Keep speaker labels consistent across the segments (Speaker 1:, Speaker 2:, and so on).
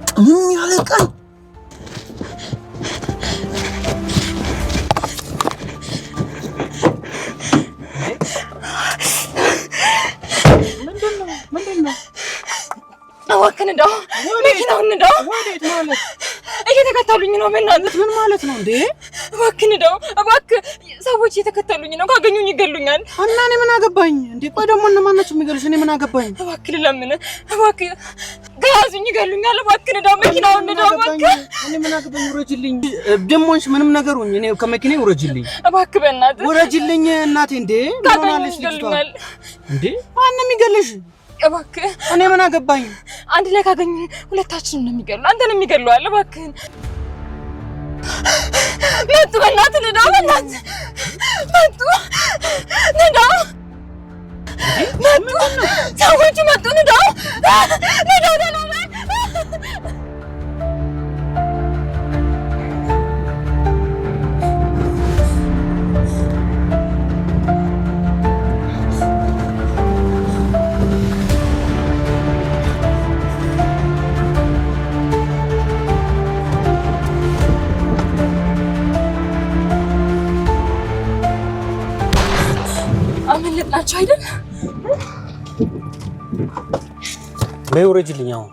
Speaker 1: ጥምም ያለ ቀን።
Speaker 2: እባክህ ንዳው፣ መኪናውን ንዳው።
Speaker 1: ወዴት ማለት?
Speaker 2: እየተከተሉኝ ነው። በእናትህ።
Speaker 1: ምን ማለት ነው እንዴ?
Speaker 2: እባክህ ንዳው፣ እባክህ። ሰዎች እየተከተሉኝ ነው። ካገኙኝ ይገሉኛል።
Speaker 1: እና እኔ ምን አገባኝ እንዴ? ቆይ ደግሞ እነማን ናቸው የሚገሉሽ? እኔ ምን አገባኝ?
Speaker 2: እባክህ ልለምንህ፣ እባክህ ከያዙኝ ይገሉኛል። እባክህ ንዳው፣ መኪናውን ንዳው፣ እባክህ።
Speaker 1: እኔ ምን አገባኝ? ውረጅልኝ። ደሞንሽ ምንም ነገር ሁኝ፣ እኔ ከመኪናዬ ውረጅልኝ።
Speaker 2: እባክህ በእናትህ።
Speaker 1: ውረጅልኝ እናቴ። እንዴ ምን
Speaker 2: ካገኙኝ
Speaker 1: ሆናለች ልጅቷ?
Speaker 2: ይገሉኛል።
Speaker 1: እንዴ ማነው የሚገልሽ?
Speaker 2: እባክህ።
Speaker 1: እኔ ምን አገባኝ?
Speaker 2: አንድ ላይ ካገኙኝ ሁለታችንን ነው የሚገሉ፣ አንተንም ይገሉሃል። እባክህን መጡ። በእናትህ ንዳው፣ በእናትህ መጡ። ንዳው፣ መጡ፣ ሰዎቹ መጡ። ንዳው፣ ንዳው፣ ደህና በል። አመለጥናቸው አይደል?
Speaker 1: በይ ውረጅልኝ አሁን።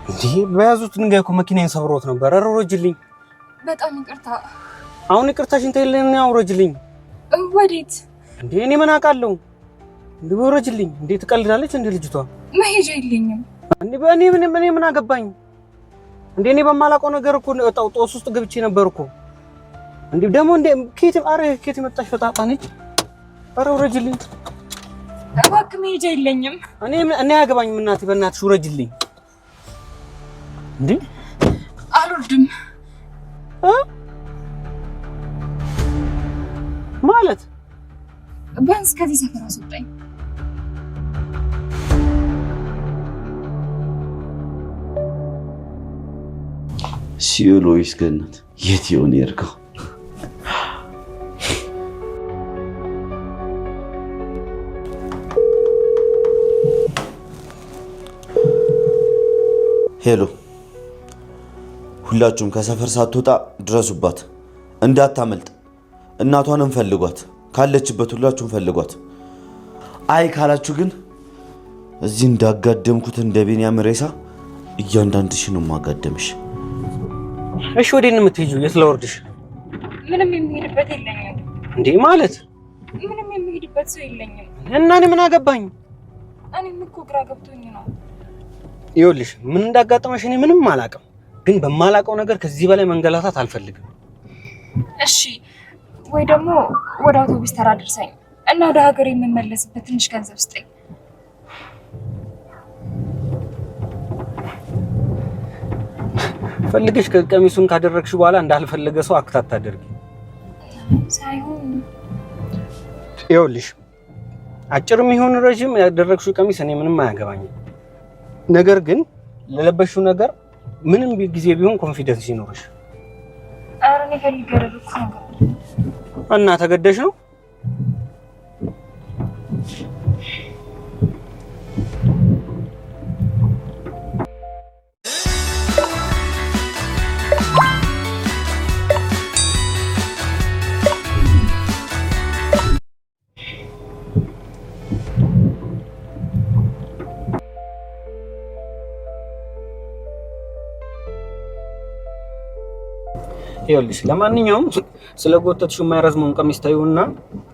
Speaker 1: እንዴ በያዙት ድንጋይ እኮ መኪናዬን ሰብሮት ነበር። ኧረ ውረጅልኝ።
Speaker 2: በጣም ይቅርታ።
Speaker 1: አሁን ይቅርታሽን ተይልኝ፣ ውረጅልኝ።
Speaker 2: ወዴት?
Speaker 1: እንዴ እኔ ምን አውቃለሁ? እንዴ ውረጅልኝ። እንዴ ትቀልዳለች እንዴ ልጅቷ?
Speaker 2: መሄጃ የለኝም።
Speaker 1: እንዴ በእኔ ምን እኔ ምን አገባኝ? እንዴ እኔ በማላውቀው ነገር እኮ እጣው ጦስ ውስጥ ገብቼ ነበር እኮ። እንዴ ደግሞ እንዴ ከየት ኧረ ከየት የመጣሽ ፈጣጣ ነች? ኧረ ውረጅልኝ።
Speaker 2: እባክህ መሄጃ የለኝም።
Speaker 1: እኔ እኔ አያገባኝም እናቴ፣ በእናትሽ ውረጅልኝ። እንዴ
Speaker 2: አልወርድም።
Speaker 1: እ ማለት
Speaker 2: ቢያንስ ከዚህ ሰፈር አስወጣኝ።
Speaker 3: ሲኦል ወይስ ገነት? የት ይሆን የሄድከው? Hello፣ ሁላችሁም ከሰፈር ሳትወጣ ድረሱባት፣ እንዳታመልጥ። እናቷንም ፈልጓት፣ ካለችበት ሁላችሁም ፈልጓት። አይ ካላችሁ ግን እዚህ እንዳጋደምኩት እንደ ቤንያም ሬሳ እያንዳንድሽን ነው የማጋደምሽ።
Speaker 1: እሺ ወዴት ነው የምትሄጂው? የት ላወርድሽ?
Speaker 2: ምንም የሚሄድበት የለኝም።
Speaker 1: እንዴ ማለት
Speaker 2: ምንም የሚሄድበት ሰው የለኝም።
Speaker 1: እና እኔ ምን አገባኝ?
Speaker 2: እኔም እኮ ግራ ገብቶኝ ነው።
Speaker 1: ይኸውልሽ ምን እንዳጋጠመሽ እኔ ምንም አላውቅም፣ ግን በማላውቀው ነገር ከዚህ በላይ መንገላታት አልፈልግም።
Speaker 2: እሺ ወይ ደግሞ ወደ አውቶቡስ ተራ አድርሰኝ እና ወደ ሀገር የምመለስበት ትንሽ ገንዘብ ስጠኝ።
Speaker 1: ፈልገሽ ቀሚሱን ካደረግሽ በኋላ እንዳልፈለገ ሰው act አታደርጊ።
Speaker 2: ሳይሆን
Speaker 1: ይኸውልሽ አጭርም ይሁን ረዥም ያደረግሽው ቀሚስ እኔ ምንም አያገባኝም። ነገር ግን ለለበሽው ነገር ምንም ጊዜ ቢሆን confidence ይኖርሽ።
Speaker 2: ኧረ እኔ ፈልጌ ያደረኩት ነገር
Speaker 1: እና ተገደሽ ነው። ይኸውልሽ ለማንኛውም ስለ ጎተትሽው የማይረዝመውን ቀሚስ ታዩና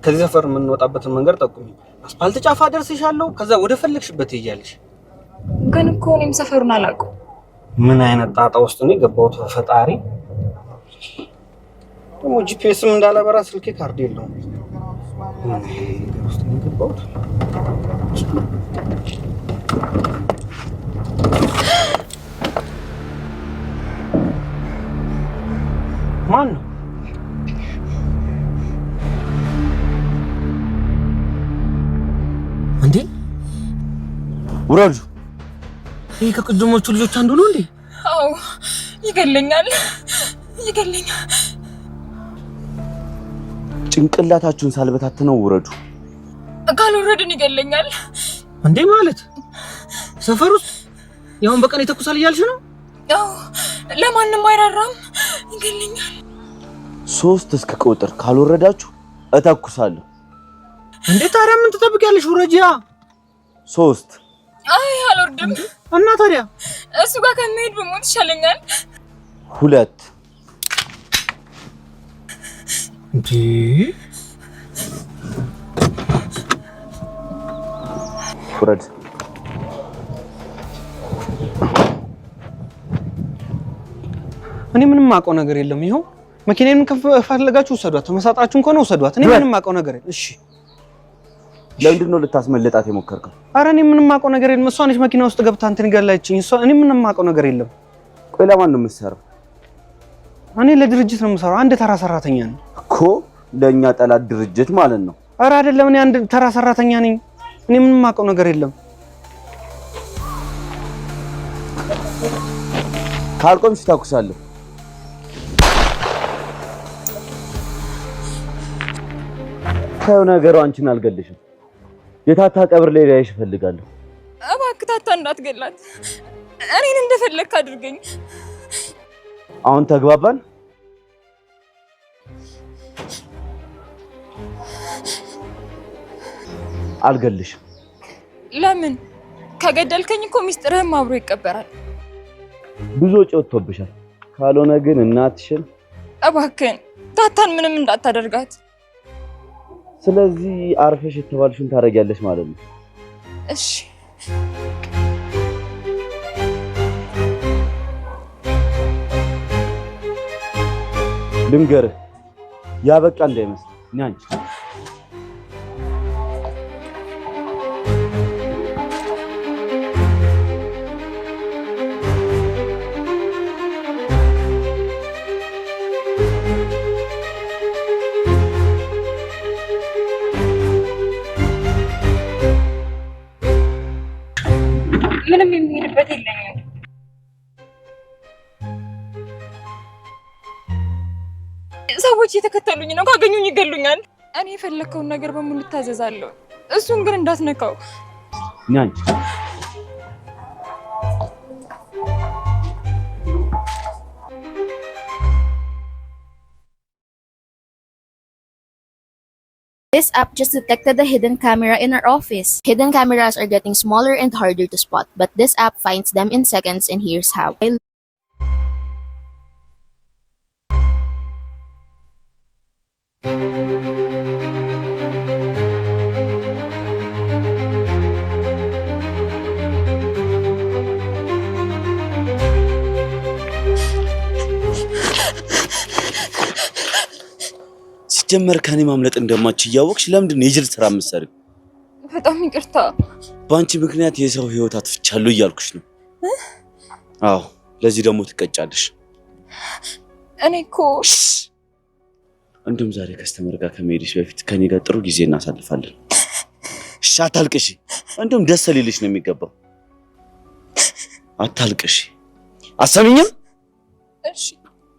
Speaker 1: ከዚህ ሰፈር የምንወጣበትን መንገድ ጠቁሚ። አስፓልት ጫፍ አደርስሻለሁ። ከዛ ወደ ፈለግሽበት ትሄጃለሽ።
Speaker 2: ግን እኮ እኔም ሰፈሩን አላውቀውም።
Speaker 1: ምን አይነት ጣጣ ውስጥ ነው የገባሁት? ፈጣሪ ደግሞ GPS ም እንዳላበራ ስልኬ ካርድ የለውም። ምን አይነት ነገር ውስጥ ነው የገባሁት? ማን ነው? እንዴ
Speaker 3: ውረዱ።
Speaker 1: ይህ ከቅድሞቹ ልጆች አንዱ ነው እንዴ?
Speaker 2: አዎ ይገለኛል፣ ይገለኛል።
Speaker 3: ጭንቅላታችሁን ሳልበታትነው ውረዱ።
Speaker 2: ካልወረድን ይገለኛል።
Speaker 1: እንዴ ማለት ሰፈር ውስጥ ያሁን በቀን ይተኩሳል እያልሽ ነው?
Speaker 2: አዎ፣ ለማንም አይራራም፣ ይገለኛል።
Speaker 3: 3 እስከ ቁጥር ካልወረዳችሁ እተኩሳለሁ።
Speaker 1: እንዴ ታዲያ ምን ትጠብቂያለሽ? ውረጂያ።
Speaker 3: 3።
Speaker 2: አይ አልወርድም።
Speaker 1: እና ታዲያ
Speaker 2: እሱ ጋር ከመሄድ ብሞት ይሻለኛል።
Speaker 3: 2።
Speaker 1: እንዴ
Speaker 3: ውረድ።
Speaker 1: እኔ ምንም አውቀው ነገር የለም። ይኸው መኪናዬን ከፈለጋችሁ ውሰዷት፣ ተመሳጥራችሁም ከሆነ ውሰዷት። እኔ ምንም አውቀው ነገር የለም። እሺ
Speaker 3: ለምንድን ነው ልታስመልጣት የሞከርከው?
Speaker 1: ኧረ እኔ ምንም አውቀው ነገር የለም። እሷ ነች መኪና ውስጥ ገብታ እንትን ገላችኝ። እሷ እኔ ምንም አውቀው ነገር የለም።
Speaker 3: ቆይ ለማን ነው የምትሰራው?
Speaker 1: እኔ ለድርጅት ነው የምሰራው። አንድ ተራ ሰራተኛ ነኝ
Speaker 3: እኮ። ለእኛ ጠላት ድርጅት ማለት ነው?
Speaker 1: ኧረ አይደለም፣ እኔ አንድ ተራ ሰራተኛ ነኝ። እኔ ምንም አውቀው ነገር የለም።
Speaker 3: ካልቆምሽ ተኩሳለሁ። ታየው ነገሩ አንቺን አልገልሽም። የታታ ቀብር ላይ ላይሽ እፈልጋለሁ።
Speaker 2: እባክህ ታታ እንዳትገላት፣ እኔን እንደፈለግክ አድርገኝ።
Speaker 3: አሁን ተግባባን? አልገልሽም።
Speaker 2: ለምን? ከገደልከኝ እኮ ሚስጥርህም አብሮ ይቀበራል።
Speaker 3: ብዙ ወጪ ወጥቶብሻል። ካልሆነ ግን እናትሽን
Speaker 2: እባክህን ታታን ምንም እንዳታደርጋት።
Speaker 3: ስለዚህ አርፈሽ የተባልሽውን ታደርጊያለሽ ማለት ነው።
Speaker 2: እሺ።
Speaker 3: ልንገርህ፣ ያበቃ እንዳይመስል ኛንቺ
Speaker 2: ምንም የሚሄድበት የለኝም። ሰዎች እየተከተሉኝ ነው። ካገኙኝ ይገሉኛል። እኔ የፈለግከውን ነገር በሙሉ እታዘዛለሁ። እሱን ግን እንዳትነካው።
Speaker 3: ኛንቺ
Speaker 4: This app just detected a hidden camera in our office. Hidden cameras are getting smaller and harder to spot, but this app finds them in seconds, and here's how.
Speaker 3: ሲጀመር ከኔ ማምለጥ እንደማች እያወቅሽ ለምንድን ነው የጅል ስራ የምትሰሪው?
Speaker 2: በጣም ይቅርታ።
Speaker 3: በአንቺ ምክንያት የሰው ህይወት አጥፍቻለሁ እያልኩሽ ነው። አዎ፣ ለዚህ ደግሞ ትቀጫለሽ።
Speaker 2: እኔ እኮ
Speaker 3: እንዲሁም ዛሬ customer ጋር ከመሄድሽ በፊት ከኔ ጋር ጥሩ ጊዜ እናሳልፋለን። እሺ፣ አታልቅሽ። እንዲሁም ደስ ሊልሽ ነው የሚገባው። አታልቅሽ። አሰሚኝም?
Speaker 2: እሺ፣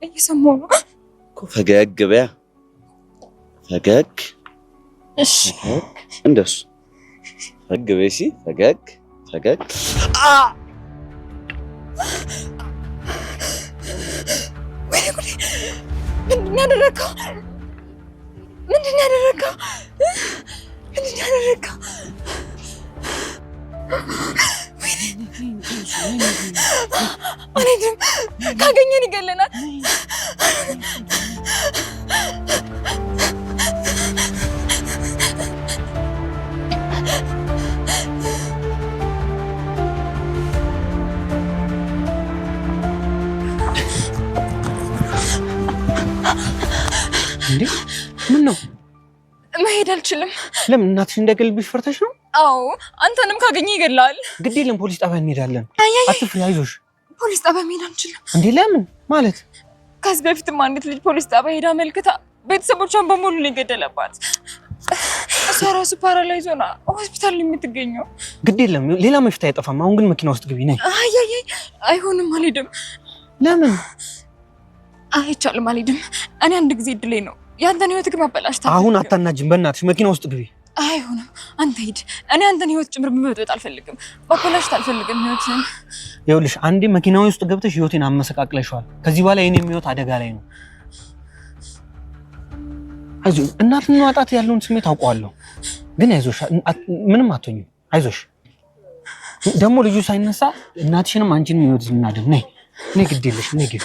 Speaker 2: እየሰማሁ ነው
Speaker 3: እኮ። ፈገግ በያ፣ ፈገግ።
Speaker 2: እሺ፣
Speaker 3: እንደሱ ፈገግ በይ። እሺ፣ ፈገግ ፈገግ።
Speaker 2: ወይኔ ጉዴ! ምንድን ነው ያደረግከው? ምንድን ነው ያደረግከው? ምንድን ነው ያደረግከው? አልሄድም። ካገኘን ይገለናል።
Speaker 1: እንዴ ምን ነው?
Speaker 2: መሄድ አልችልም።
Speaker 1: ለምን? እናትሽ እንዳይገልብሽ ፈርተሽ ነው?
Speaker 2: አዎ፣ አንተንም ካገኘ ይገላል።
Speaker 1: ግድ የለም ፖሊስ ጣቢያ እንሄዳለን። አትፍሪ፣ አይዞሽ።
Speaker 2: ፖሊስ ጣቢያ መሄድ አንችልም።
Speaker 1: እንዴ ለምን ማለት?
Speaker 2: ከዚህ በፊትም አንዲት ልጅ ፖሊስ ጣቢያ ሄዳ አመልክታ ቤተሰቦቿን በሙሉ ነው የገደለባት። እሷ ራሱ paralyze ሆና ሆስፒታል ነው የምትገኘው።
Speaker 1: ግድ የለም ሌላ መፍትሄ አይጠፋም። አሁን ግን መኪና ውስጥ ግቢ ነይ።
Speaker 2: አይ አይ አይሆንም፣ አልሄድም።
Speaker 1: ለምን?
Speaker 2: አይቻልም፣ አልሄድም። እኔ አንድ ጊዜ እድሌ ነው። ያንተን ህይወት ግን አበላሽታ።
Speaker 1: አሁን አታናጅም፣ በእናትሽ መኪና ውስጥ ግቢ።
Speaker 2: አይሆንም፣ አንተ ሂድ። እኔ አንተን ህይወት ጭምር መበጥበጥ አልፈልግም፣ ማኮላሸት አልፈልግም ህይወትን።
Speaker 1: ይኸውልሽ አንዴ መኪናዊ ውስጥ ገብተሽ ህይወቴን አመሰቃቅለሽዋል። ከዚህ በኋላ የኔም ህይወት አደጋ ላይ ነው። አይዞሽ፣ እናትን ማጣት ያለውን ስሜት አውቀዋለሁ፣ ግን አይዞሽ፣ ምንም አትሆኝም። አይዞሽ። ደግሞ ልጁ ሳይነሳ እናትሽንም አንቺንም ህይወት እናድን። ነይ ነይ፣ ግድ የለሽም ነይ ግቢ።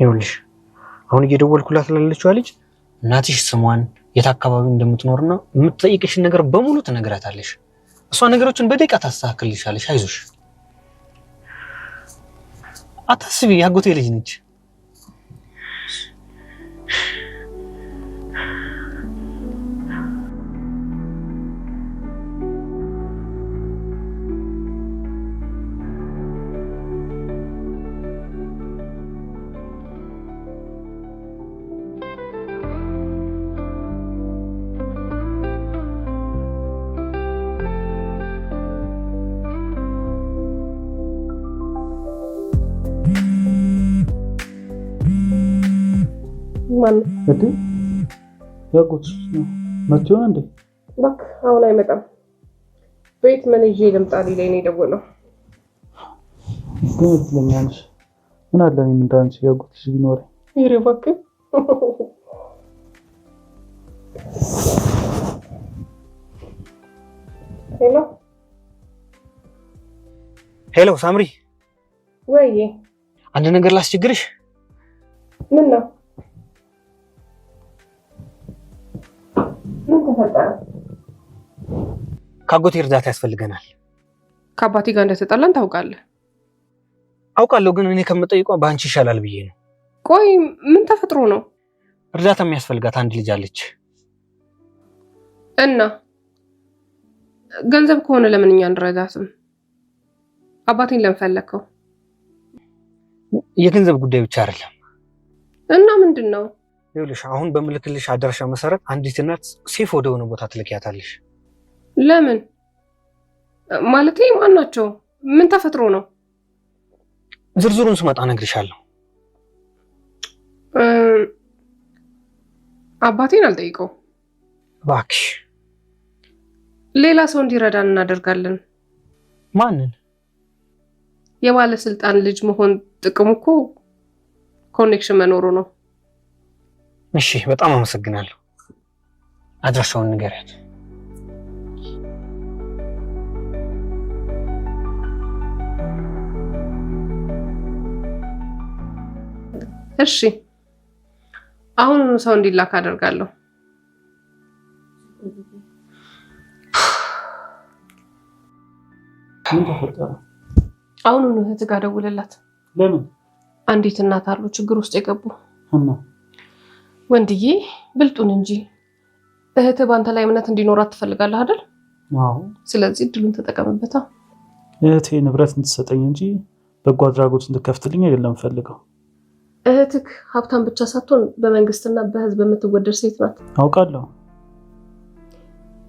Speaker 1: ይኸውልሽ አሁን እየደወልኩላት ላለችዋ ልጅ እናትሽ ስሟን የት አካባቢ እንደምትኖርና የምትጠይቅሽን ነገር በሙሉ ትነግራታለሽ። እሷ ነገሮችን በደቂቃ ታስተካክልልሻለሽ። አይዞሽ፣ አታስቢ። ያጎቴ ልጅ ነች።
Speaker 5: ማነው?
Speaker 6: እንዴ ያጎትሽ ነው መጥቶ ይሆን እንዴ?
Speaker 5: እባክህ አሁን አይመጣም። ቤት ምን ይዤ ልምጣ ሊለኝ ነው የደወለው።
Speaker 6: ግን እድለኛ ነሽ። ምን አለ እኔም እንዳንቺ ያጎት ልጅ ቢኖረኝ።
Speaker 5: ኧረ እባክህ ሄሎ
Speaker 1: ሄሎ ሳምሪ፣
Speaker 5: ወይዬ፣
Speaker 1: አንድ ነገር ላስቸግርሽ።
Speaker 5: ምን ነው? ምን ተፈጠረ?
Speaker 1: ከአጎቴ እርዳታ ያስፈልገናል።
Speaker 5: ከአባቴ ጋር እንደተጣላን ታውቃለህ?
Speaker 1: አውቃለሁ፣ ግን እኔ ከምጠይቀው በአንቺ ይሻላል ብዬ ነው።
Speaker 5: ቆይ ምን ተፈጥሮ ነው?
Speaker 1: እርዳታ የሚያስፈልጋት አንድ ልጅ አለች።
Speaker 5: እና ገንዘብ ከሆነ ለምን እኛ አንረዳትም? አባቴን ለምን ፈለግከው?
Speaker 1: የገንዘብ ጉዳይ ብቻ አይደለም።
Speaker 5: እና ምንድን ነው?
Speaker 1: ይኸውልሽ አሁን በምልክልሽ አድራሻ መሰረት አንዲት እናት safe ወደሆነ ቦታ ትልኪያታለሽ።
Speaker 5: ለምን ማለቴ ማን ናቸው? ምን ተፈጥሮ ነው?
Speaker 1: ዝርዝሩን ስመጣ እነግርሻለሁ።
Speaker 5: አባቴን አልጠይቀው
Speaker 1: እባክሽ።
Speaker 5: ሌላ ሰው እንዲረዳን እናደርጋለን።
Speaker 1: ማንን?
Speaker 5: የባለስልጣን ልጅ መሆን ጥቅሙ እኮ connection መኖሩ ነው።
Speaker 1: እሺ፣ በጣም አመሰግናለሁ። አድራሻውን ንገሪያት።
Speaker 5: እሺ፣ አሁኑኑ ሰው እንዲላክ አደርጋለሁ።
Speaker 6: ምን ተፈጠረ?
Speaker 5: አሁኑኑ እህትህ ጋር ደውልላት።
Speaker 6: ለምን?
Speaker 5: አንዲት እናት አሉ ችግር ውስጥ የገቡ።
Speaker 6: እና
Speaker 5: ወንድዬ ብልጡን እንጂ እህትህ በአንተ ላይ እምነት እንዲኖራት ትፈልጋለህ አይደል?
Speaker 6: አዎ።
Speaker 5: ስለዚህ እድሉን ተጠቀምበታ።
Speaker 6: እህቴ ንብረት እንድትሰጠኝ እንጂ በጎ አድራጎት እንድከፍትልኝ አይደለም ፈልገው።
Speaker 5: እህትህ ሀብታም ብቻ ሳትሆን በመንግስትና በህዝብ የምትወደድ ሴት ናት።
Speaker 6: አውቃለሁ።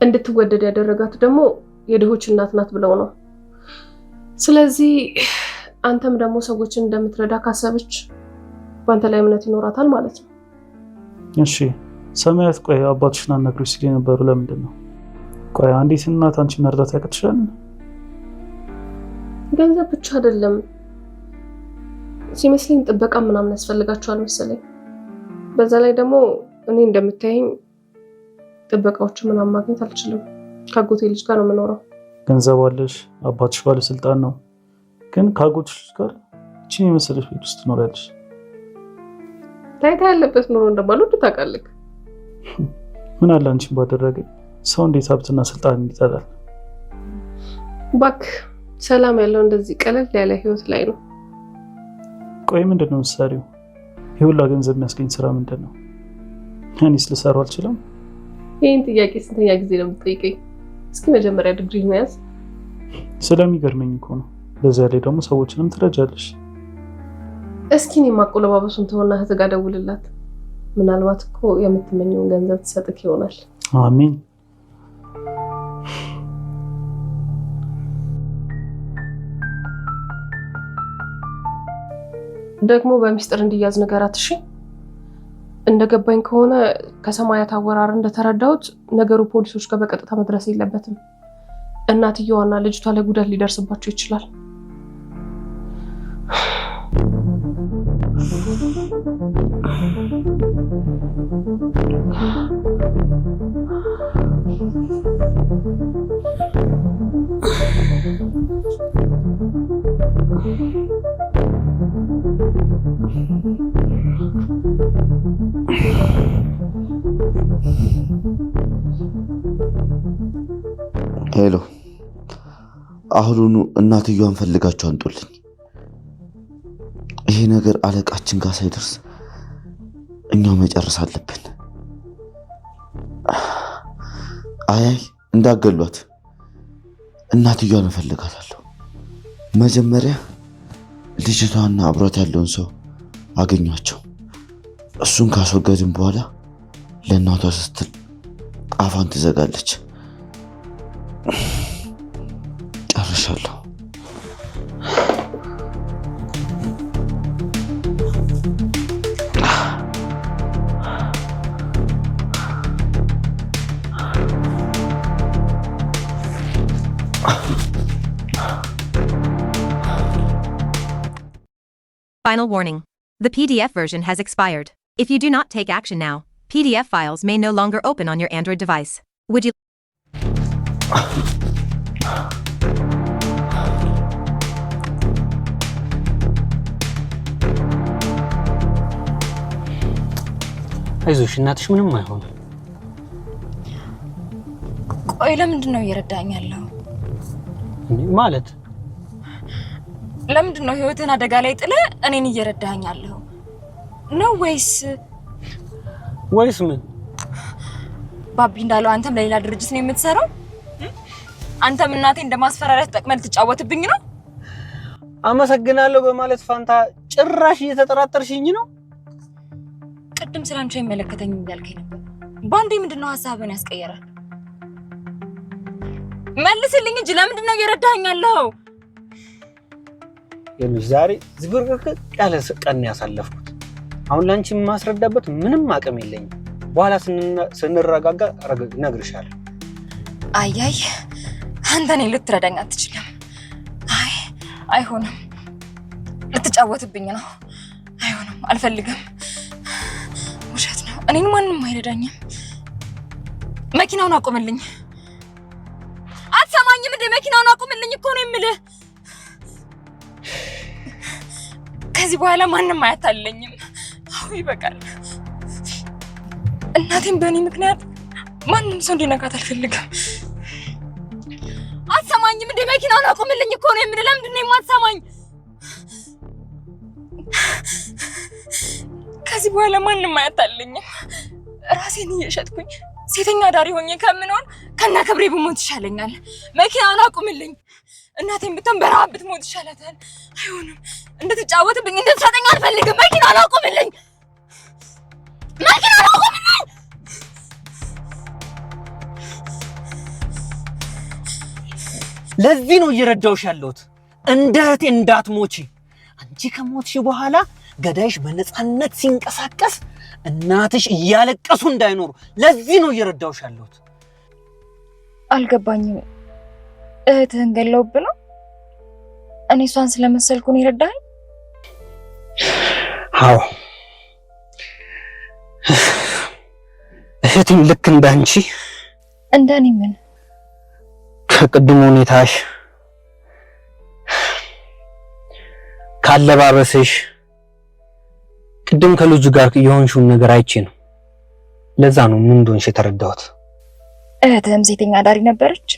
Speaker 5: እንድትወደድ ያደረጋት ደግሞ የድሆች እናት ናት ብለው ነው። ስለዚህ አንተም ደግሞ ሰዎችን እንደምትረዳ ካሰበች በአንተ ላይ እምነት ይኖራታል ማለት ነው።
Speaker 6: እሺ ሰማያት፣ ቆይ አባትሽን አናግሪው ሲል የነበሩ ለምንድን ነው? ቆይ አንዲት እናት አንቺ መርዳት ያቅትሻል?
Speaker 5: ገንዘብ ብቻ አይደለም ሲመስለኝ ጥበቃ ምናምን ያስፈልጋቸዋል መሰለኝ። በዛ ላይ ደግሞ እኔ እንደምታየኝ ጥበቃዎቹ ምናምን ማግኘት አልችልም። ከአጎቴ ልጅ ጋር ነው የምኖረው።
Speaker 6: ገንዘብ አለሽ፣ አባትሽ ባለስልጣን ነው። ግን ከአጎትሽ ልጅ ጋር ይህችን የመሰለሽ ቤት ውስጥ ትኖሪያለሽ።
Speaker 5: ታይታ ያለበት ኑሮ እንደማልወድ ታውቃለህ።
Speaker 6: ምን አለ አንቺን ባደረገኝ። ሰው እንዴት ሀብትና ስልጣን ይጠላል?
Speaker 5: እባክህ ሰላም ያለው እንደዚህ ቀለል ያለ ህይወት ላይ ነው።
Speaker 6: ቆይ ምንድን ነው የምትሰሪው? ይህ ሁላ ገንዘብ የሚያስገኝ ስራ ምንድን ነው? እኔስ ልሰራው አልችልም?
Speaker 5: ይህን ጥያቄ ስንተኛ ጊዜ ነው የምትጠይቀኝ? እስኪ መጀመሪያ ዲግሪ መያዝ።
Speaker 6: ስለሚገርመኝ እኮ ነው። በዚያ ላይ ደግሞ ሰዎችንም ትረጃለሽ።
Speaker 5: እስኪ እኔ ማቆለባበሱን ተውና እህትህ ጋር ደውልላት። ምናልባት እኮ የምትመኘውን ገንዘብ ትሰጥክ ይሆናል።
Speaker 6: አሚን።
Speaker 5: ደግሞ በሚስጥር እንዲያዝ ንገራት እሺ። እንደገባኝ ከሆነ ከሰማያት አወራር እንደተረዳሁት ነገሩ ፖሊሶች ጋር በቀጥታ መድረስ የለበትም። እናትየዋና ልጅቷ ላይ ጉዳት ሊደርስባቸው ይችላል።
Speaker 3: Hello፣ አሁኑኑ እናትየዋን ፈልጋችሁ አምጡልኝ። ይሄ ነገር አለቃችን ጋር ሳይደርስ እኛው መጨረስ አለብን። አያይ እንዳገሏት፣ እናትየዋን እፈልጋታለሁ። መጀመሪያ ልጅቷና አብሯት ያለውን ሰው አገኟቸው። እሱን ካስወገድን በኋላ ለእናቷ ስትል አፏን ትዘጋለች። ጨርሻለሁ።
Speaker 7: Final warning. The PDF version has expired. If you do not take action now, PDF files may no longer open on your Android device. Would you
Speaker 1: አይዞሽ፣ እናትሽ ምንም አይሆንም።
Speaker 2: ቆይ ለምንድን ነው እየረዳኝ ያለው?
Speaker 1: ማለት
Speaker 2: ለምንድን ነው ህይወትህን አደጋ ላይ ጥለህ እኔን እየረዳኸኝ ያለው ነው? ወይስ
Speaker 1: ወይስ ምን?
Speaker 2: ባቢ እንዳለው አንተም ለሌላ ድርጅት ነው የምትሰራው? አንተም እናቴ እንደማስፈራሪያ ተጠቅመህ ልትጫወትብኝ ነው?
Speaker 1: አመሰግናለሁ በማለት ፋንታ ጭራሽ እየተጠራጠርሽኝ ነው።
Speaker 2: ቅድም ስላንቺ አይመለከተኝም እያልከኝ ነበር። በአንዴ ምንድን ነው ሀሳብህን ያስቀየረ? መልስልኝ እንጂ ለምንድን ነው እየረዳኸኝ ያለኸው?
Speaker 1: ይኸውልሽ ዛሬ ዝብርቅርቅ ያለ ቀን ያሳለፍኩት። አሁን ለአንቺ የማስረዳበት ምንም አቅም የለኝም። በኋላ ስንረጋጋ እነግርሻለሁ።
Speaker 2: አያይ አንተ እኔን ልትረዳኝ አትችልም። አይ አይሆንም፣ ልትጫወትብኝ ነው። አይሆንም፣ አልፈልግም። ውሸት ነው። እኔን ማንም አይረዳኝም። መኪናውን አቁምልኝ። አትሰማኝም እንዴ? መኪናውን አቁምልኝ እኮ ነው የምልህ። ከዚህ በኋላ ማንም አያታልለኝም። አዎ ይበቃል። እናቴም በእኔ ምክንያት ማንም ሰው እንዲነካት አልፈልግም። አትሰማኝም እንዴ? መኪናውን አቁምልኝ እኮ ነው የምልህ። ለምንድን ነው የማትሰማኝ? ከዚህ በኋላ ማንም አያታልለኝም። ራሴን እየሸጥኩኝ ሴተኛ አዳሪ ሆኜ ከምኖር ከና ክብሬ ብሞት ይሻለኛል። መኪናውን አቁምልኝ። እናቴን ብትሆን በረሃብ ብትሞት ይሻላታል። አይሆንም፣ እንድትጫወትብኝ እንድትሰጠኝ አልፈልግም። መኪናውን አቁምልኝ። መኪናውን አቁምልኝ።
Speaker 1: ለዚህ ነው እየረዳሁሽ ያለሁት፣ እንደ እህቴ እንዳትሞቺ። አንቺ ከሞትሽ በኋላ ገዳይሽ በነፃነት ሲንቀሳቀስ እናትሽ እያለቀሱ እንዳይኖሩ፣ ለዚህ ነው እየረዳሁሽ ያለሁት።
Speaker 2: አልገባኝም። እህትህን ገለውብህ ነው? እኔ እሷን ስለመሰልኩ ነው የረዳኸኝ?
Speaker 1: አዎ፣ እህቴም ልክ እንዳንቺ።
Speaker 2: እንደኔ ምን?
Speaker 1: ከቅድሙ ሁኔታሽ፣ ካለባበስሽ፣ ቅድም ከልጁ ጋር የሆንሽውን ነገር አይቼ ነው። ለዛ ነው ምን እንደሆንሽ የተረዳሁት።
Speaker 2: እህትህም ሴተኛ አዳሪ ነበረች?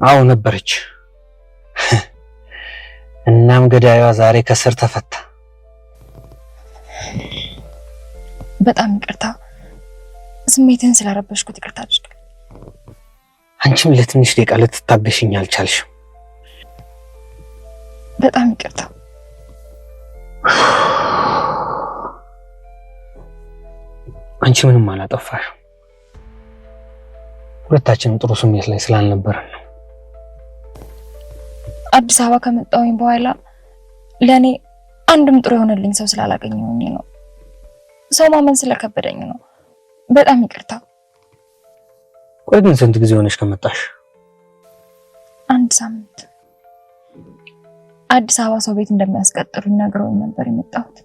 Speaker 1: አዎ ነበረች። እናም ገዳዩዋ ዛሬ ከስር ተፈታ።
Speaker 2: በጣም ይቅርታ፣ ስሜትህን ስላረበሽኩት ይቅርታ አድርግ።
Speaker 1: አንቺም ለትንሽ ደቂቃ ልትታገሽኝ አልቻልሽም።
Speaker 2: በጣም ይቅርታ።
Speaker 1: አንቺ ምንም አላጠፋሽም። ሁለታችንም ጥሩ ስሜት ላይ ስላልነበረን ነው።
Speaker 2: አዲስ አበባ ከመጣሁኝ በኋላ ለእኔ አንድም ጥሩ የሆነልኝ ሰው ስላላገኘሁኝ ነው። ሰው ማመን ስለከበደኝ ነው። በጣም ይቅርታ።
Speaker 1: ቆይ ግን ስንት ጊዜ ሆነሽ ከመጣሽ?
Speaker 2: አንድ ሳምንት። አዲስ አበባ ሰው ቤት እንደሚያስቀጥሩኝ ነግረውኝ ነበር የመጣሁት።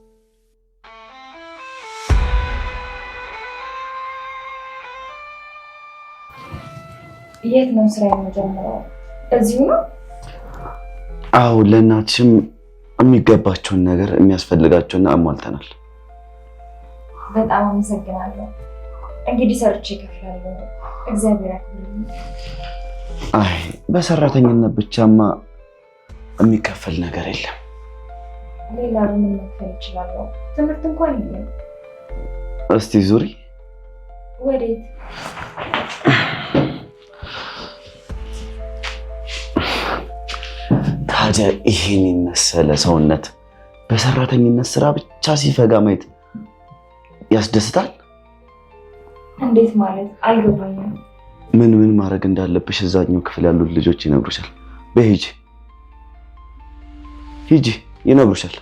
Speaker 2: የት ነው ስራ የምጀምረው? እዚሁ ነው?
Speaker 3: አዎ፣ ለእናትሽም የሚገባቸውን ነገር የሚያስፈልጋቸውን አሟልተናል።
Speaker 2: በጣም አመሰግናለሁ። እንግዲህ ሰርቼ እከፍላለሁ። እግዚአብሔር ያክብርልኝ።
Speaker 3: አይ በሰራተኝነት ብቻማ የሚከፈል ነገር የለም።
Speaker 2: ሌላ ምን መክፈል እችላለሁ? ትምህርት እንኳን የለም።
Speaker 3: እስቲ ዙሪ።
Speaker 2: ወዴት?
Speaker 3: ታዲያ ይሄን የመሰለ ሰውነት በሰራተኝነት ስራ ብቻ ሲፈጋ ማየት ያስደስታል?
Speaker 2: እንዴት ማለት አልገባኝም።
Speaker 3: ምን ምን ማድረግ እንዳለብሽ እዛኛው ክፍል ያሉት ልጆች ይነግሩሻል። በሂጂ ሂጂ፣ ይነግሩሻል።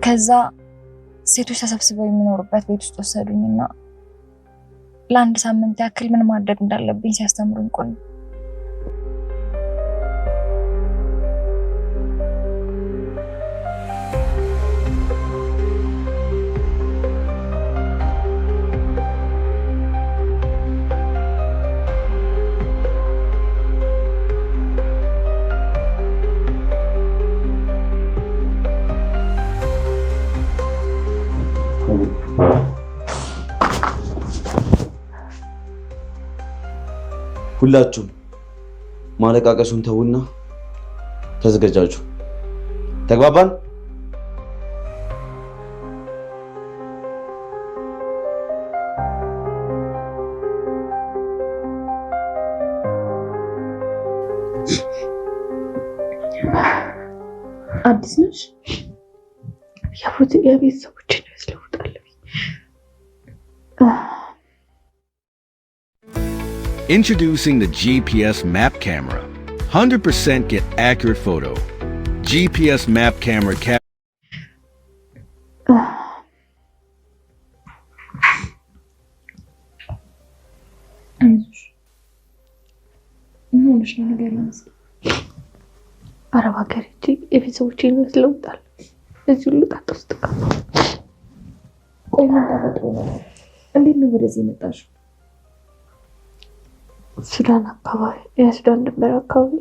Speaker 2: ከዛ ሴቶች ተሰብስበው የሚኖሩበት ቤት ውስጥ ወሰዱኝና ለአንድ ሳምንት ያክል ምን ማድረግ እንዳለብኝ ሲያስተምሩኝ ቆዩ።
Speaker 3: ሁላችሁም ማለቃቀሱን ተውና ተዘገጃጁ። ተግባባን?
Speaker 5: አዲስ ነሽ? የቤተሰቦችን ያስለውጣል።
Speaker 8: Introducing the GPS map camera. 100% get accurate photo. GPS map camera
Speaker 2: አይዞሽ። ምን ሆነሽ ነው? ንገሪኝ እስኪ።
Speaker 5: አረብ ሀገር ሄጄ የቤተሰቦቼን ህይወት ለውጣለሁ። እዚህ ሁሉ ጣጣ ውስጥ ገባሁ።
Speaker 2: ቆይ ምን ተፈጥሮ ነው? እንዴት ነው ወደዚህ የመጣሽው?
Speaker 5: ሱዳን አካባቢ፣ የሱዳን ድንበር አካባቢ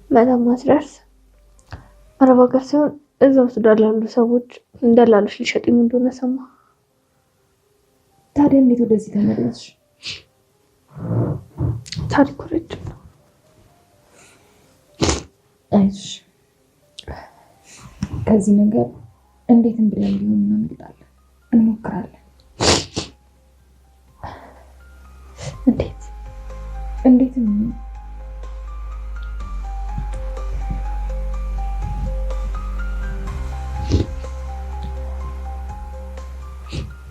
Speaker 5: መተማ ስደርስ አረብ ሀገር ሲሆን እዛው ሱዳን ላሉ ሰዎች ደላሎች ሊሸጡኝ እንደሆነ ሰማ።
Speaker 2: ታዲያ እንዴት ወደዚህ ተመለስሽ?
Speaker 5: ታሪኩ ረጅም ነው።
Speaker 2: አይዞሽ፣ ከዚህ ነገር እንዴትም ብለን ቢሆን እናመልጣለን፣ እንሞክራለን።
Speaker 5: እንዴት?
Speaker 2: እንዴትም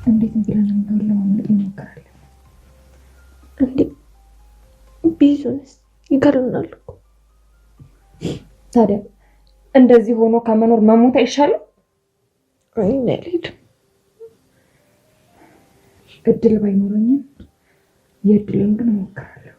Speaker 2: እንዴትም ብለን ቢሆን ለማምለጥ እንሞክራለን።
Speaker 5: እንዴ ቢይዙንስ? ይገሉናል እኮ።
Speaker 2: ታዲያ እንደዚህ ሆኖ ከመኖር መሞት አይሻልም?
Speaker 5: እኔ አልሄድም።
Speaker 2: እድል ባይኖረኝም የእድልን ግን እሞክራለሁ።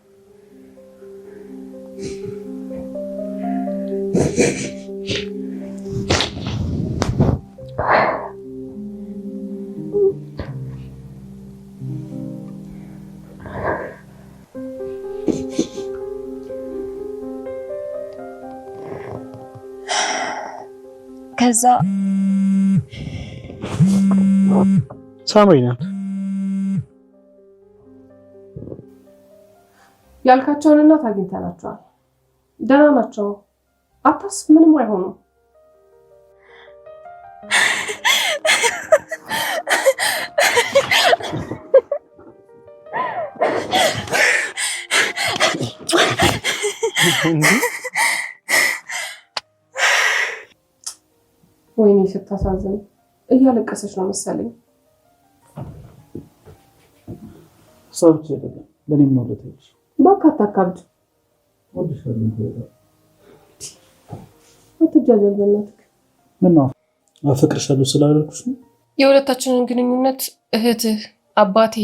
Speaker 2: ከዛ
Speaker 1: ሳምሪ ናት።
Speaker 5: ያልካቸውን እናት አግኝተናቸዋል። ደህና ናቸው። አታስብ፣ ምንም አይሆኑም። ወይኔ ስታሳዝን፣ እያለቀሰች ነው መሰለኝ።
Speaker 6: እሷ ብቻ አይደለም ለእኔም ነው ለታይሽ።
Speaker 5: እባክህ አታካብድ፣ አትጃጃል በእናትህ።
Speaker 6: ምነው አፈቅርሻለሁ ስላላልኩሽ ነው?
Speaker 5: የሁለታችንን ግንኙነት እህትህ፣ አባቴ፣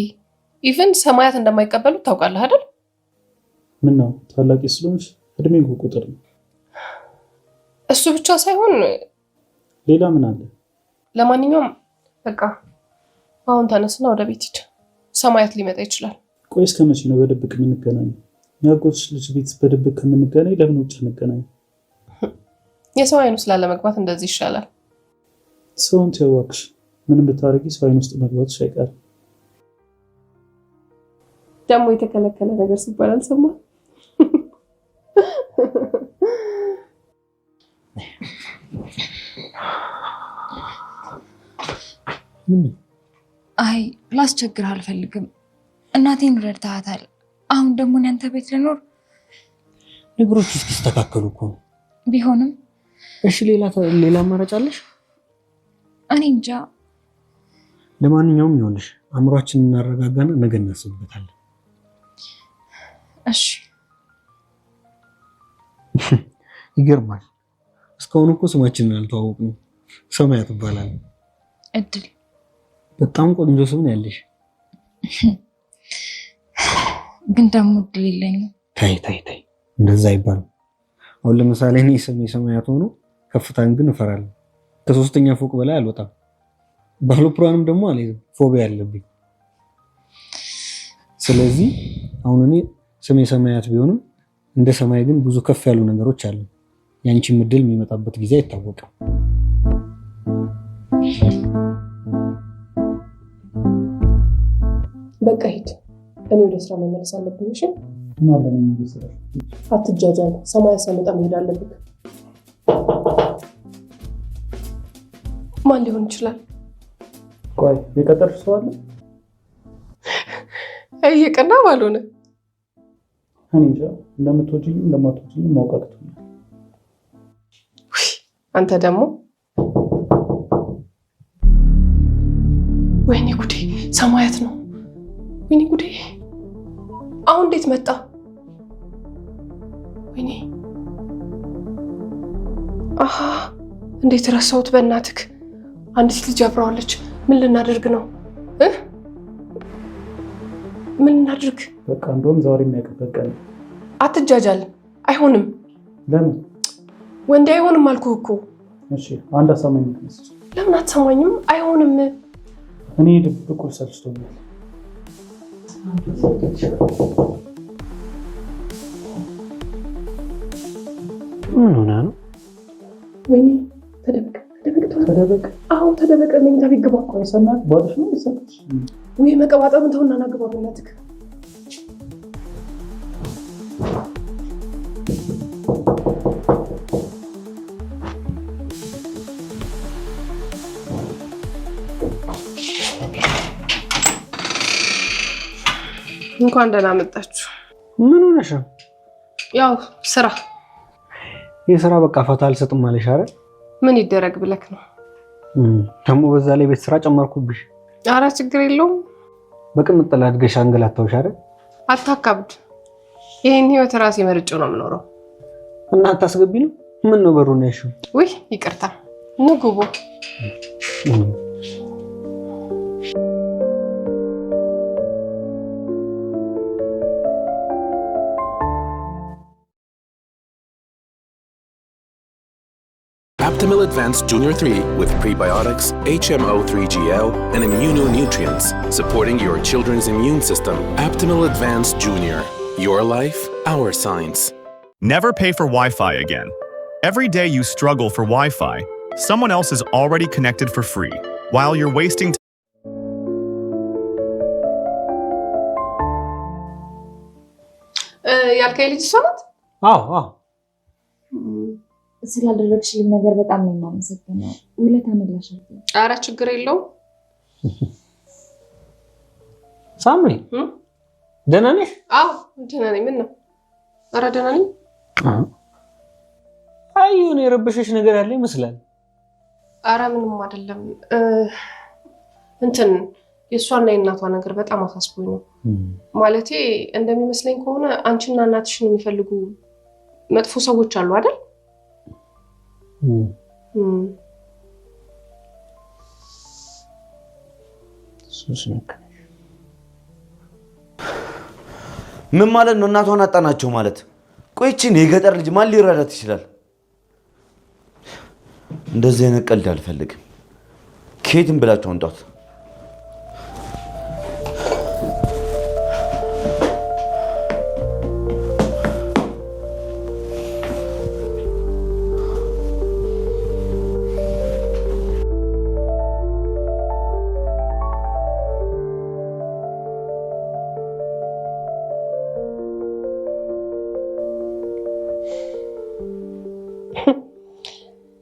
Speaker 5: even ሰማያት እንደማይቀበሉት ታውቃለህ አይደል?
Speaker 6: ምነው ታላቂ ስለሆንሽ እድሜ እኮ ቁጥር ነው።
Speaker 5: እሱ ብቻ ሳይሆን
Speaker 6: ሌላ ምን አለ?
Speaker 5: ለማንኛውም በቃ አሁን ተነስና ወደ ቤት ሂድ። ሰማያት ሊመጣ ይችላል።
Speaker 6: ቆይ እስከ መቼ ነው በድብቅ የምንገናኘው? የአጎትሽ ልጅ ቤት በድብቅ ከምንገናኝ ለምን ውጭ እንገናኝ?
Speaker 5: የሰው አይን ውስጥ ላለመግባት እንደዚህ ይሻላል።
Speaker 6: ሰውን ተይው እባክሽ። ምንም ብታደርጊ ሰው አይን ውስጥ መግባትሽ አይቀርም።
Speaker 5: ደግሞ የተከለከለ ነገር ሲባል አልሰማህም?
Speaker 2: አይ ላስቸግርህ አልፈልግም። እናቴን ረድተሃታል። አሁን ደግሞ እኔ አንተ ቤት ልኖር።
Speaker 1: ነገሮች እስኪስተካከሉ እኮ ነው።
Speaker 2: ቢሆንም
Speaker 1: እሺ፣ ሌላ አማራጭ አለሽ?
Speaker 2: እኔ እንጃ።
Speaker 1: ለማንኛውም ይኸውልሽ አእምሯችንን እናረጋጋና ነገ እናስብበታለን።
Speaker 2: እሺ።
Speaker 1: ይገርማል። እስካሁን እኮ ስማችንን አልተዋወቅንም። ሰማያት እባላለሁ።
Speaker 2: እድል።
Speaker 1: በጣም ቆንጆ ስም ነው ያለሽ።
Speaker 2: ግን ደግሞ እድል የለኝም።
Speaker 1: ታይ ታይ ታይ፣ እንደዛ አይባልም። አሁን ለምሳሌ እኔ ስሜ ሰማያት ሆኖ ከፍታን ግን እፈራለሁ። ከሶስተኛ ፎቅ በላይ አልወጣም። ባለፕራንም ደግሞ አልይዝም፣ ፎቢያ አለብኝ። ስለዚህ አሁን እኔ ስሜ ሰማያት ቢሆንም እንደ ሰማይ ግን ብዙ ከፍ ያሉ ነገሮች አሉ። ያንቺም እድል የሚመጣበት ጊዜ አይታወቅም።
Speaker 5: በቃ ሂድ። እኔ ወደ ስራ መመለስ አለብኝ። እሺ፣ አትጃጃል። ሰማያት ሳይመጣ መሄድ አለብህ። ማን ሊሆን ይችላል?
Speaker 6: ቆይ የቀጠርሽ ሰው አለ?
Speaker 5: እየቀና ባልሆነ
Speaker 6: እኔ እንጃ። እንደምትወጂኝም እንደማትወጂኝም ማወቅ አቅቶኛል።
Speaker 5: አንተ ደግሞ ወይኔ ጉዴ፣ ሰማያት ነው። ወይኔ ጉዴ፣ አሁን እንዴት መጣ? ወይኔ አሃ፣ እንዴት ረሳሁት። በእናትህ አንዲት ልጅ አብረዋለች። ምን ልናደርግ ነው? ምን እናድርግ?
Speaker 6: በቃ እንደውም ዛሬ የሚያውቅበት ቀን ነው።
Speaker 5: አትጃጃል። አይሆንም።
Speaker 6: ለምን
Speaker 5: ወንዴ? አይሆንም አልኩህ እኮ።
Speaker 6: እሺ፣ አንድ አሳማኝ ምክንያት።
Speaker 5: ለምን አትሰማኝም? አይሆንም።
Speaker 6: እኔ ድብቁ ሰልችቶኛል።
Speaker 1: ምን ሆና ነው?
Speaker 5: ወይኔ ተደበቅ፣ ተደበቅ፣
Speaker 6: ተደበቅ።
Speaker 5: አዎ ተደበቅ። መኝታ ቤት ግባ።
Speaker 6: ቆይ ሰማያት ባልሽ ነው ይሰጥሽ?
Speaker 5: ወይ መቀባጠሩን ተውና ና ግባ በእናትህ። እንኳን ደህና መጣችሁ።
Speaker 1: ምን ሆነሽ ነው?
Speaker 5: ያው ስራ።
Speaker 1: የስራ በቃ ፈታ አልሰጥም አለሽ አይደል?
Speaker 5: ምን ይደረግ ብለክ ነው።
Speaker 1: ደግሞ በዛ ላይ ቤት ስራ ጨመርኩብሽ።
Speaker 5: አረ ችግር የለውም።
Speaker 1: በቅምጥል አድገሽ አንገላታሁሽ አይደል?
Speaker 5: አታካብድ። ይሄን ህይወት ራሴ መርጬው ነው የምኖረው።
Speaker 1: እና አታስገቢ ነው? ምን ነው በሩን ያልሽው?
Speaker 5: ውይ ይቅርታ። ኑ ግቡ።
Speaker 9: Aptamil Advanced Junior 3 with prebiotics, HMO3GL, and immunonutrients, supporting your children's immune system. Aptamil Advanced Junior. Your life, our science.
Speaker 10: Never pay for Wi-Fi again. Every day you struggle for Wi-Fi, someone else is already connected for free, while you're wasting
Speaker 5: ያልከኝ ልጅ እሷ ናት?
Speaker 1: አዎ።
Speaker 2: ስላደረግሽልኝ ነገር በጣም ነው የማመሰግነው። ውለታ መላሽ አድርገኝ።
Speaker 5: ኧረ ችግር የለውም።
Speaker 1: ሳምሪ ደህና ነሽ?
Speaker 5: አዎ ደህና ነኝ። ምን ነው? ኧረ ደህና ነኝ።
Speaker 1: አይ የሆነ የረበሸሽ ነገር ያለ ይመስላል።
Speaker 5: ኧረ ምንም አይደለም። እንትን የእሷና የእናቷ ነገር በጣም አሳስቦኝ ነው። ማለቴ እንደሚመስለኝ ከሆነ አንቺና እናትሽን የሚፈልጉ መጥፎ ሰዎች አሉ አይደል?
Speaker 3: ምን ማለት ነው? እናቷን አጣናቸው ማለት? ቆይ ይህቺን የገጠር ልጅ ማን ሊረዳት ይችላል? እንደዚህ አይነት ቀልድ አልፈልግም። ከየትም ብላችሁ አምጧት።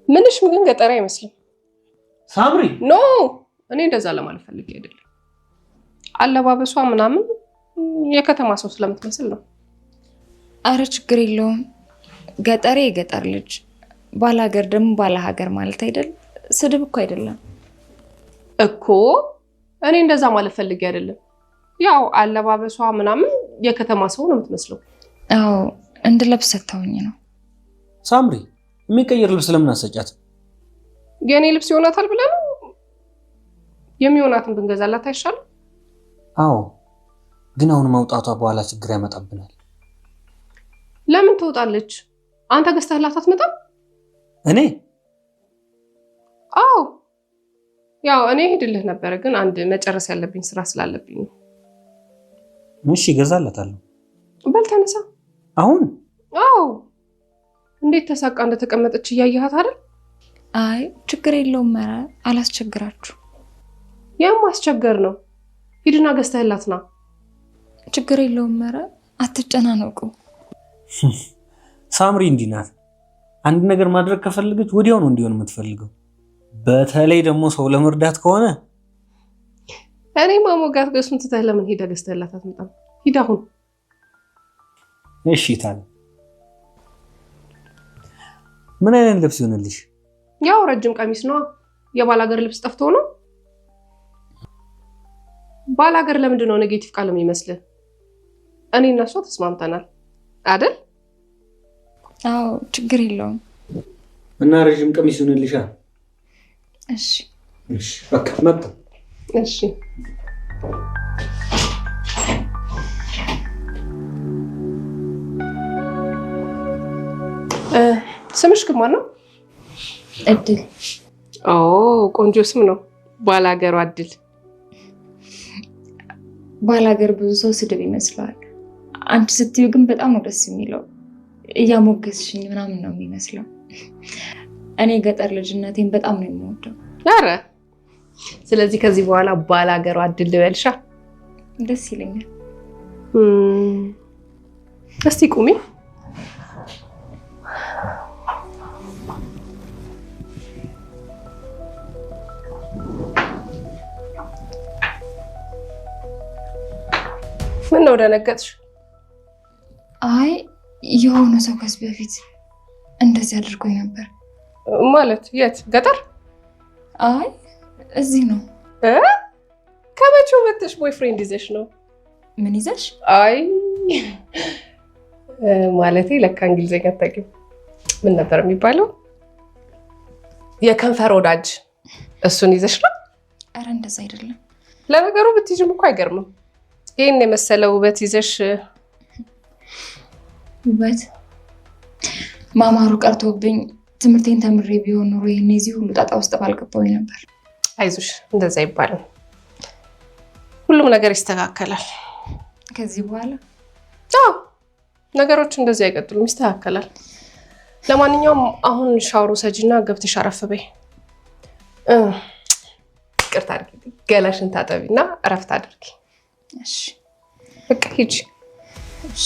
Speaker 5: ምንሽ ግን ገጠሪ አይመስልም።
Speaker 1: ሳምሪ
Speaker 5: No፣ እኔ እንደዛ ለማለት ፈልጌ አይደለም። አለባበሷ ምናምን የከተማ ሰው ስለምትመስል ነው።
Speaker 2: አረ ችግር የለውም። ገጠሬ የገጠር ልጅ፣ ባላገር ደግሞ ባለ ሀገር ማለት አይደል? ስድብ እኮ አይደለም
Speaker 5: እኮ። እኔ እንደዛ ማለት ፈልጌ አይደለም። ያው አለባበሷ ምናምን የከተማ ሰው ነው የምትመስለው።
Speaker 2: አዎ እንድለብስ ሰጥተውኝ ነው።
Speaker 1: ሳምሪ የሚቀየር ልብስ ለምን አሰጫት?
Speaker 5: የእኔ ልብስ ይሆናታል ብለህ ነው? የሚሆናትን ብንገዛላት አይሻልም?
Speaker 1: አዎ፣ ግን አሁን መውጣቷ በኋላ ችግር ያመጣብናል።
Speaker 5: ለምን ትወጣለች? አንተ ገዝተህላት አትመጣም?
Speaker 1: እኔ?
Speaker 5: አዎ፣ ያው እኔ ሄድልህ ነበረ፣ ግን አንድ መጨረስ ያለብኝ ስራ ስላለብኝ ነው።
Speaker 1: እሺ፣ እገዛላታለሁ።
Speaker 5: በል ተነሳ።
Speaker 1: አሁን?
Speaker 5: አዎ። እንዴት ተሳቃ እንደተቀመጠች እያየሃት አይደል?
Speaker 2: አይ ችግር የለውም። ኧረ አላስቸግራችሁ።
Speaker 5: የማስቸገር ነው። ሂድና ገዝተህላት ና።
Speaker 2: ችግር የለውም። ኧረ አትጨናነቁ።
Speaker 1: ሳምሪ እንዲህ ናት። አንድ ነገር ማድረግ ከፈለገች ወዲያው ነው እንዲሆን የምትፈልገው። በተለይ ደግሞ ሰው ለመርዳት ከሆነ።
Speaker 5: እኔ ማሞጋት ገሱን ትተህ ለምን ሄደህ ገዝተህላት አትመጣም? ሂድ አሁን።
Speaker 1: እሺ ታዲያ ምን አይነት ልብስ ይሆንልሽ?
Speaker 5: ያው ረጅም ቀሚስ ነዋ። የባላገር ልብስ ጠፍቶ ነው። ባላገር ለምንድን ነው negative ቃል የሚመስልህ? እኔ እና እሷ ተስማምተናል አይደል?
Speaker 2: አዎ ችግር የለውም።
Speaker 1: እና ረጅም ቀሚስ ይሆንልሻ?
Speaker 2: እሺ
Speaker 1: እሺ፣ በቃ መጣ።
Speaker 5: እሺ ስምሽ ግን ማን ነው?
Speaker 2: እድል።
Speaker 5: ኦ ቆንጆ ስም ነው። ባላገሯ እድል።
Speaker 2: ባላገር ብዙ ሰው ስድብ ይመስለዋል። አንቺ ስትዩ ግን በጣም ነው ደስ የሚለው። እያሞገስሽኝ ምናምን ነው የሚመስለው። እኔ ገጠር ልጅነቴን በጣም ነው የምወደው።
Speaker 5: ኧረ ስለዚህ ከዚህ በኋላ ባላገሯ እድል ልበልሻ?
Speaker 2: ደስ ይለኛል።
Speaker 5: እስቲ ቁሚ። ምን ነው ደነገጥሽ?
Speaker 2: አይ የሆነ ሰው ከዚህ በፊት እንደዚህ አድርጎኝ ነበር።
Speaker 5: ማለት የት? ገጠር?
Speaker 2: አይ እዚህ ነው።
Speaker 5: ከመቼው መጥተሽ boyfriend ይዘሽ ነው?
Speaker 2: ምን ይዘሽ?
Speaker 5: አይ ማለቴ ለካ እንግሊዝኛ አታውቂም። ምን ነበር የሚባለው? የከንፈር ወዳጅ፣ እሱን ይዘሽ ነው?
Speaker 2: ኧረ እንደዛ አይደለም።
Speaker 5: ለነገሩ ብትይዥም እኮ አይገርምም። ይህን የመሰለ ውበት ይዘሽ።
Speaker 2: ውበት ማማሩ ቀርቶብኝ ትምህርቴን ተምሬ ቢሆን ኖሮ ይሄኔ እዚህ ሁሉ ጣጣ ውስጥ ባልገባሁኝ ነበር።
Speaker 5: አይዞሽ፣ እንደዛ አይባልም። ሁሉም ነገር ይስተካከላል።
Speaker 2: ከዚህ በኋላ
Speaker 5: አዎ፣ ነገሮች እንደዚህ አይቀጥሉም፣ ይስተካከላል። ለማንኛውም አሁን ሻወር ውሰጂና ገብተሽ አረፍ በይ። ይቅርታ አድርጊ፣ ገላሽን ታጠቢና እረፍት አድርጊ።
Speaker 2: እሺ፣
Speaker 5: በቃ ሂጂ።
Speaker 2: እሺ።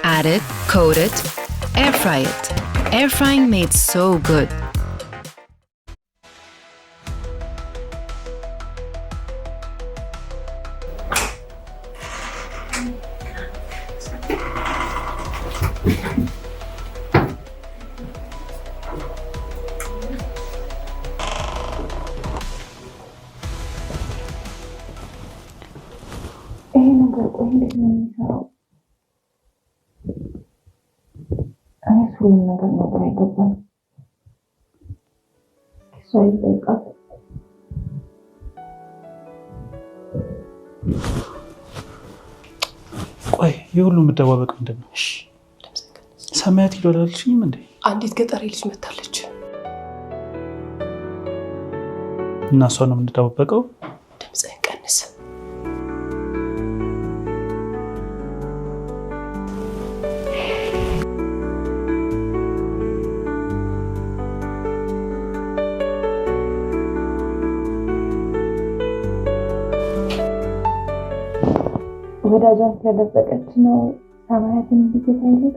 Speaker 7: Add it, coat it, air fry it. Air frying made so good.
Speaker 2: ይሄ ነገር ቆይ እንዴት ነው የሚሰራው? እኔ ሁሉም ነገር ነው ግራ የገባኝ። እሷ ይጠይቃት።
Speaker 6: ቆይ ይህ ሁሉ መደባበቅ ምንድን ነው? ሰማያት ሂዶ አላልሽኝም እንዴ?
Speaker 5: አንዲት ገጠሬ ልጅ መታለች።
Speaker 6: እና እሷ ነው የምንደባበቀው?
Speaker 5: ድምፅህን ቀንስ።
Speaker 2: ወዳጇን ስለደበቀች ነው ሰማያትን እንዲገፋይለት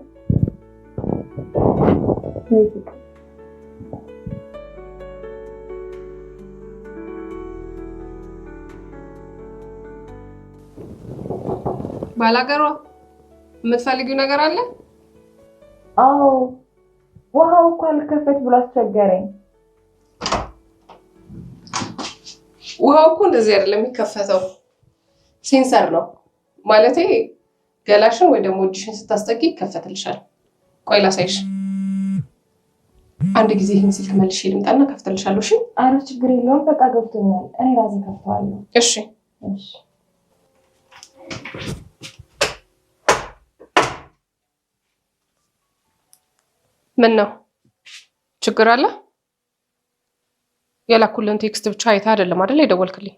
Speaker 2: ወይ ፍቅር።
Speaker 5: ባላገሯ የምትፈልጊው ነገር አለ?
Speaker 2: አዎ፣ ውሃው እኮ አልከፈት ብሎ አስቸገረኝ።
Speaker 5: ውሃው እኮ እንደዚህ አይደለም የሚከፈተው፣ sensor ነው። ማለቴ ገላሽን ወይ ደግሞ እጅሽን ስታስጠጊ ይከፈትልሻል። ቆይ ላሳይሽ። አንድ ጊዜ ይህን ስልክ መልሼ ልምጣና ከፍትልሻለሁ። እሺ?
Speaker 2: አረ ችግር የለውም፣ በቃ ገብቶኛል። እኔ ራሴ ከፍተዋለሁ።
Speaker 5: እሺ።
Speaker 2: እሺ።
Speaker 5: ምን ነው ችግር አለ? የላኩልን text ብቻ አይተህ አይደለም አይደል የደወልክልኝ?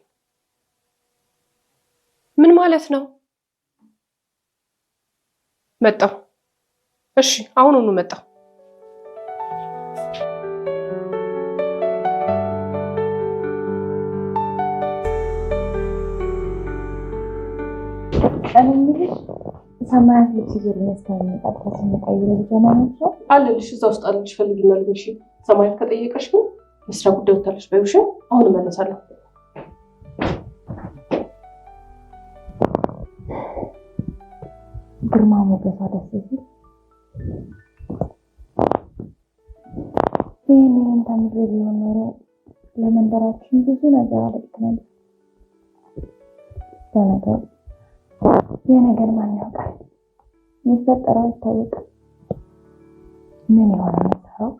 Speaker 5: ምን ማለት ነው? መጣሁ። እሺ፣ አሁኑኑ መጣሁ።
Speaker 2: እኔ የምልሽ ሰማያት ልብስ ይዞልኝ እስከሚመጣ ድረስ የምቀይረው ልጅ ማለት ነው?
Speaker 5: አለልሽ፣ እዛ ውስጥ አለልሽ። ፈልጊና ልበሽ። ሰማያት ከጠየቀሽ ግን የስራ ጉዳይ ወታለች በይው። እሺ፣ አሁን እመለሳለሁ።
Speaker 2: ግርማ ሞገሷ ደስ ሲል፣ ይህንንም ተምሬ ቢሆን ኖሮ ለመንደራችን ብዙ ነገር አደርግ ነበር። ለነገሩ ይህ ነገር ማን ያውቃል? የሚፈጠረው አይታወቅም። ምን የሆነ የምሰራው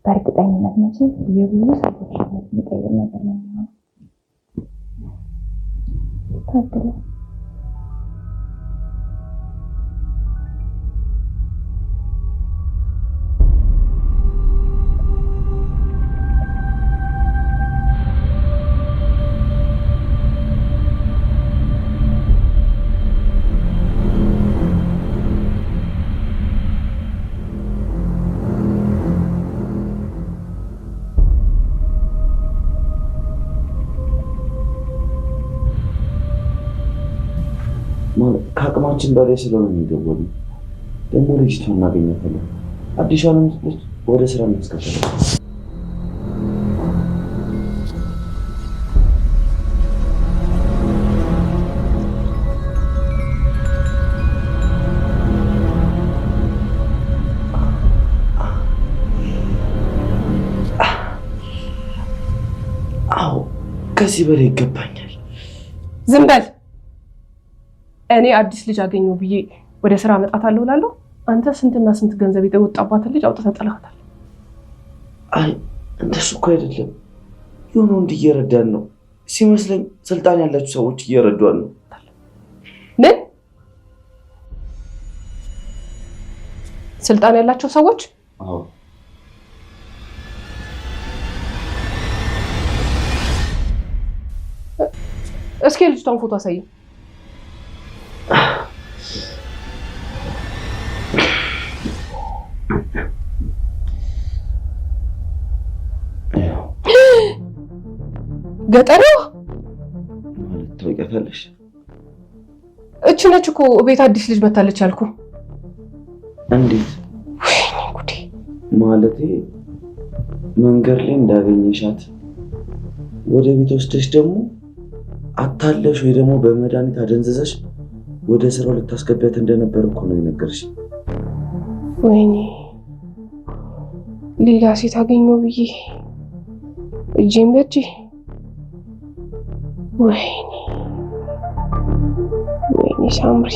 Speaker 2: በእርግጠኝነት መቼም የብዙ ሰዎች ሕይወት የሚቀይር ነገር ነው የሚሆነው። ታድላ።
Speaker 3: ማለት ከአቅማችን በላይ ስለሆነ ነው የደወልነው። ደግሞ ልጅቷን እናገኛታለን። አዲሷንም ልጅ ወደ ስራ እናስገባለን። አዎ፣ ከዚህ በላይ ይገባኛል።
Speaker 5: ዝም በል። እኔ አዲስ ልጅ አገኘሁ ብዬ ወደ ስራ እመጣታለሁ እላለሁ። አንተ ስንትና ስንት ገንዘብ የወጣባትን ልጅ አውጥተህ ጥለሃታል።
Speaker 3: አይ እንደሱ እኮ አይደለም። የሆነ ወንድ እየረዳን ነው ሲመስለኝ፣ ስልጣን ያላቸው ሰዎች እየረዷን ነው።
Speaker 5: ምን ስልጣን ያላቸው ሰዎች?
Speaker 3: አዎ።
Speaker 5: እስኪ የልጅቷን ፎቶ አሳየኝ። ገጠሬዋ
Speaker 3: ማለት ታውቂያታለሽ?
Speaker 5: እች ነች እኮ ቤት አዲስ ልጅ መታለች ያልኩ።
Speaker 3: እንዴት?
Speaker 5: ወይኔ ጉዴ!
Speaker 3: ማለቴ መንገድ ላይ እንዳገኘሻት ወደ ቤት ወስደሽ ደግሞ አታለሽ ወይ ደግሞ በመድኃኒት አደንዝዘሽ ወደ ስራው ልታስገቢያት እንደነበር እኮ ነው የነገርሽ።
Speaker 5: ወይኔ ሌላ ሴት አገኘው ብዬ እጄን በእጄ፣ ወይኔ ወይኔ ሳምሪ።